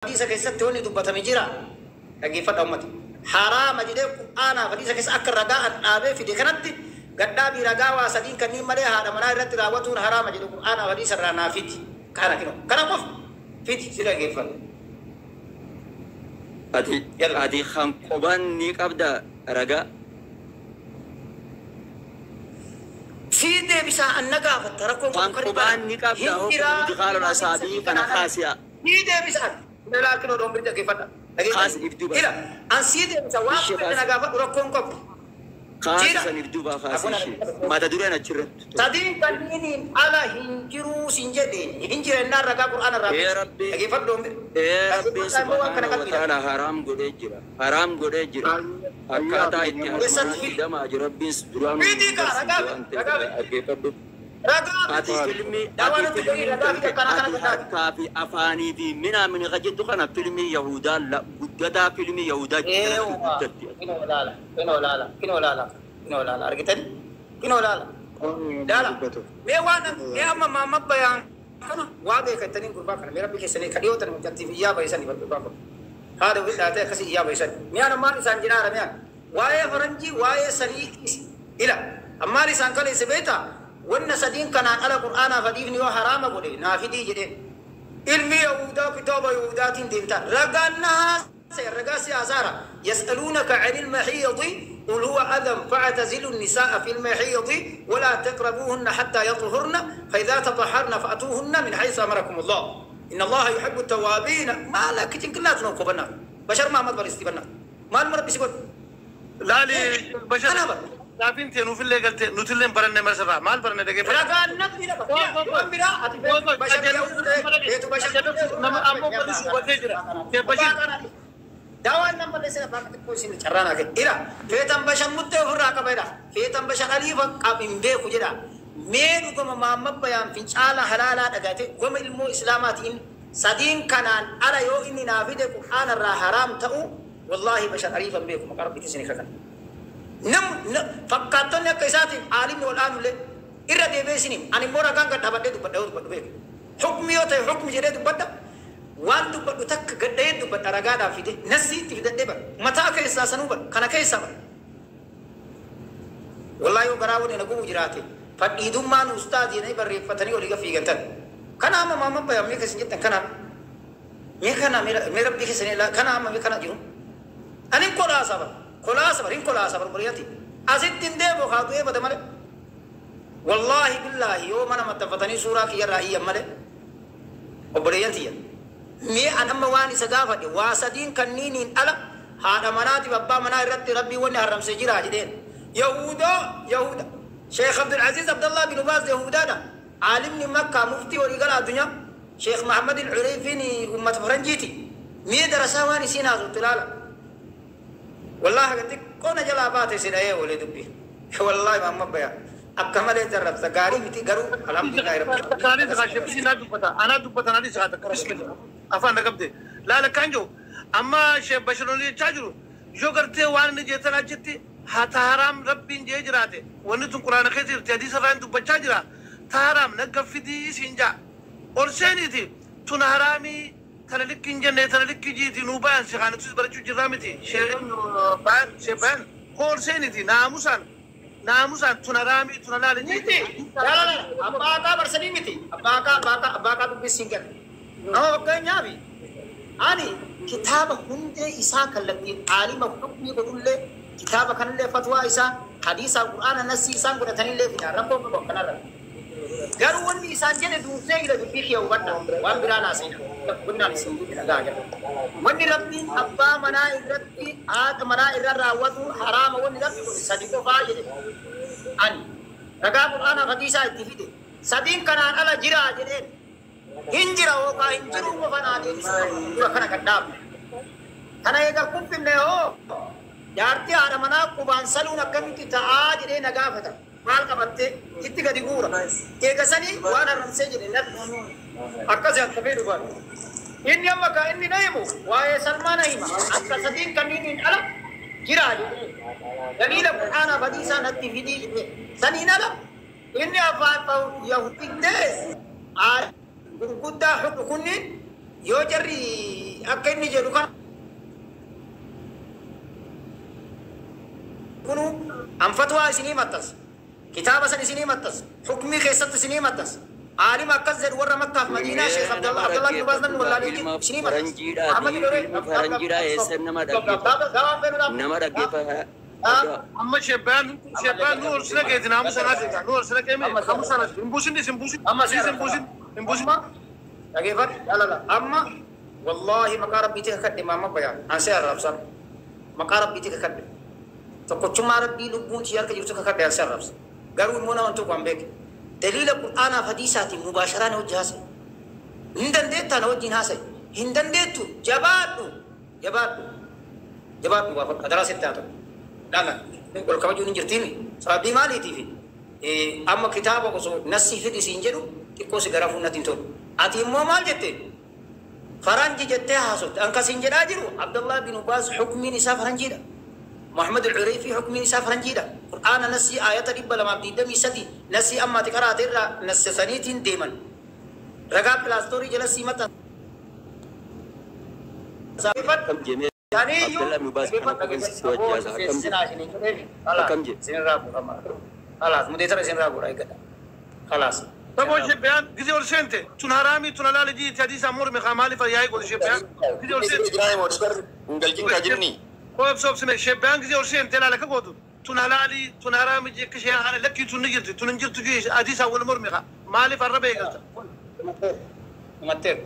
Hadiisa keessatti wanni dubbatame jira. Dhaggeeffadha ummata. Haraama jedhee Qur'aanaaf hadiisa keessa akka ragaa an dhaabee fide kanatti gadhaabii ragaa waa sadiin kanniin malee haadha manaa irratti raawwatuun haraama jedhu Qur'aanaaf hadiisa irraa naa fidi. Kana kinoo. Kana qofa fidi si dhaggeeffadha. Ati Yalla. ati kan qobaan ni qabda ragaa. Sii deebisaa an na gaafatta rakkoon Kan qabu kan qobaan ni qabda hin hoo jiraa idkhaalul asaabii kana kaasi'a. Sii deebisaa. Ilaa kinoo dhoon biri dhaggeeffadha. Kaas if duuba. Ila an sii deebisa waan Ishee fedhe na kaasi. gaafadhu rakkoon qabu. Kaasi Jira. san if duuba kaasi Akkuna ishee. Mata dureen achirratti. Sadiin kanniiniin ala hin jiruu sin jedhe hin jirennaan ragaa Qur'aana irraa Ee fidi. Rabbi. Dhaggeeffadhu dhoon biri. Ee Rabbi Dhaggeeffadhaa immoo waan kana subhaanahu wa qalbiidha. ta'ala haraam godhee jira. Haraam godhee jira. Akkaataa itti Eessatti harmanatti fidi? damaa jiru Rabbiin duraanuu Fidi nu kaa ragaa barsiise waan fidi ragaa ta'eef fidi. dhaggeeffadhu. Ragaa Ati fidi. filmii Daawaa ati nutti godhii filmiin ragaa fidi tante akkanaa kana ati godhaati. harkaa fi afaanii fi minaa mini ka jettu kana filmii Yahudaa guddataa filmii Yahudaa jalatti Eewwa. guddatti. Kinoo laala kinoo laala kinoo laala kinoo laala argitani kinoo laala. Laala mee waan mee amma maamma bayaan kana waa beekattanii gurbaa kana mee rabbi keessanii ka dhiyootan mucattiif iyyaa bahisanii bar gurbaa kun. Haadha ofii dhaatee akkasii iyyaa bahisan. Mi'aan ammaan isaan jedhaara mi'aan. Waa'ee faranjii waa'ee sanii ila ammaan isaan kaleesse beektaa wanna sadiin kanaan ala qur'aanaaf hadiifni yoo haraama godhe naa fidii jedheen. Ilmi Yahudaa kitaaba Yahudaatiin deemtaa ragaan na haasa'e ragaa siyaasaara yas'aluunaka 'anil mahiidi qul huwa adhan fa'tazilu an-nisaa'a fil mahiidi wa laa taqrabuuhunna hattaa yatahharna fa idhaa tatahharna fa'tuuhunna min haythu amarakum Allah inna Allaha yuhibbu at-tawwaabiina maa lak cinqillaatu noo kobanna bashar Muhammad baristi banna maal mara bisi godhu Laali Bashar kana bar gaafiin tee nuufillee galte nutillee hin baranne masarraa maal baranne dhaggeeffadhu. ragaan nafni lafa waan biraa ati bashar beetu bashar Nama ammoo polis hubatee jira. Tee Bashir Dawaan nan balleessina bakka xiqqoo isin carraan hafe. Ila feetan bashan muttee ofirraa qaba jedha. Feetan bashan aliifa qab hin beeku jedha. Mee dhugama maamma bayaan fincaala halaalaa dhagate goma ilmoo islaamaatiin sadiin kanaan ala yoo inni naa fide qur'aana irraa haraam ta'u wallaahi bashan aliifa hin beeku maqaa rabbiitiin isin kakan. Nam fakkaattonni akka isaatiin aalimni ol aanullee irra deebi'ee isin hima. Ani immoo ragaan gad dhaabadhee dubbadha yoo dubbadhu beeku. Hukmi yoo ta'e hukmi jedhee dubbadha. Waan dubbadhu takka gaddahee dubbadha ragaadhaan fide nasiitti fidadhee bara mataa keessaa sanuu bara kana keessaa bara. Wallaahi yoo garaa waliin gubu jiraate fadhiidummaan ustaaz jedhanii barreeffatanii olii gad fiigantan. Kana amma maamma bayaa mee keessan jettan kana mee kana mee rabbii keessanii kana amma mee kana jiru. Ani kolaasa bara kolaasa bara hin kolaasa bara bariyaati. Asitti hin deebi'u haa du'ee bada malee. Wallaahi billaahi yoo mana maxxanfatanii suuraa kiyyarraa iyyan malee obboleeyyan tiyya. Mee an amma waan isa gaafadhe waa sadiin kanniiniin ala haadha manaatiif abbaa manaa irratti rabbii wanni haramsee jira jedheen. Yahudaa Yahuda Sheekh Abdul Aziz Abdallah bin Baaz Yahudaadha. Aalimni Makkaa muftii waliigala addunyaa Sheekh Mahamad Al-Cureyfiin uummata faranjiiti. Mee darasaa waan isiin haasoftu ilaala. Wallaahi haga xiqqoo na jalaa baate si dhahee oolee dubbii. Wallaahi maamma bayaa. Akka malee zarrabsa gaarii miti garuu alhamdulillahi rabbil Kanaanis haa sheeksii naa dubbata. Anaa dubbata naa dhiisa haa takka bismillah. Afaan na qabde. Laala kan jiru amma sheek Bashir olii jechaa jiru yoo gartee waan inni jettan achitti haa taharaam rabbiin jee jiraate wanni tun quraana keessa jirti hadiisa irraa hin dubbachaa jira taharaam nagga fidii siin jaa ol seeniiti tun haraamii tana likki hin jenne tana likki jiiti nuu bayan si kaanitus barachuu jirraa miti sheek bayan sheek bayan koo ol seeniiti naamusaan naamusaan tun haraamii tun halaali Miti. Laala laala. Abbaa aqaa barsanii miti. Abbaa aqaa abbaa aqaa abbaa aqaa dubbisiin gala. Nama fakkeenyaaf ani kitaaba hundee isaa kallattiin aalima hukmii godhullee kitaaba kanallee fatwaa isaa hadiisaa qur'aana nassii isaan godhatanillee fida rakkoo qabu akkanarra. Garuu wanni isaan jedhe dursee jira dubbii kiyya hubadha waan biraa naa seena. Guddinaan isin dubbi dhagaa jira. Wanni rabbiin abbaa manaa irratti haadha manaa irra raawwatu haraama wanni rabbi godhe sadi qofaa jedhe. Ani ragaa qur'aanaa hadiisaa itti fide sadiin kanaan ala jira jedheen hin jira yookaan hin jiru qofa naa deebisa dura kana kan dhaabne. Kana eega kubbinne hoo jaartii haadha manaa qubaan saluun akkamitti ta'aa jedhee na gaafata. Maal qabattee itti gadi guura. Eega sanii waan haramsee jedhe natti akkas akka fedhu bara. Inni amma ka inni na himu waa'ee Salmaa na hima. Akka sadiin kanniiniin ala jira jedhee. Daliila qur'aanaa hadiisaa natti fidii jedhee. Saniin ala inni afaan Yahudittee gurguddaa hukmu kunniin yoo jarri Akka inni jedhu kana kunu an fatwaa isinii maxxansa. Kitaaba san isinii maxxansa. Hukmii keessatti isinii maxxansa. Aalima akkas jedhu warra Makkaaf Madiinaa Sheekh Nama Abdallah bin Baaz namni dhaggeeffatu wallaalee ilma isinii maxxansa. faranjiidhaati. Ilmi faranjiidhaa eessa nama dhaggeeffata? Nama dhaggeeffata. Amma shebbaan shebbaan nu ol sina keeti naamusa naa keeti nu ol sina keemi naamusa naa hin buusin hin buusin Amma hin buusin hin buusin. Dhageeffadhu jaalala. Amma wallaahi maqaa rabbiitii kakadhe maamma bayaan ansee arraabsan. Maqaa rabbiitii kakadhe. Tokkochummaa rabbii lubbuun tiyya harka jirtu kakadhe ansee arraabsa. Garuu immoo nama tokko an beeke. Daliila qur'aanaaf hadiisaatiin mubaasharaa na wajji haasa'i. Hin dandeettaa na wajjin haasa'i. Hin dandeettu jabaadhu jabaadhu jabaadhu gaafadhu adaraa sitti haa ta'u. Dhalan ol kabajuun hin jirtiimi. Sababii maaliitiifi amma kitaaba osoo nassii fidi siin jedhu xiqqoo si garafuun natti hin tolu. Ati immoo maal jette? Faranji jettee haasofte. An kasiin jedhaa jiru Abdullah bin Baaz hukmiin isaa faranjiidha. Muhammad al-Ureyfi hukmiin isaa faranjiidha. Qur'aana nassii ayata 223 nassii amma ati qaraate irraa nassisaniitiin deeman. Ragaa pilaastorii jala sii maxxansa. Akkam jemee Abdallah bin Baaz kana qofa si wajji haasa. Akkam jee? Akkam jee? Isinirraa guurama. Khalaas mudeetara isinirraa guura eeggadha. Khalaas. Taboo shebbaan gisee ol seente tun haraamii tun halaali jiiti hadiisa morme kaa maaliif yaa'ii godhe shebbaan gisee ol seente. Hin galchin kaa jirni. Koobsa obsine shebbaan gisee ol seente laala ka gootu tun halaali tun haraamii jee akka ishee haala lakkii tun ni jirti tun hin jirtu jee hadiisa wal morme kaa maaliif arraba eegalta. Dhumatteeru.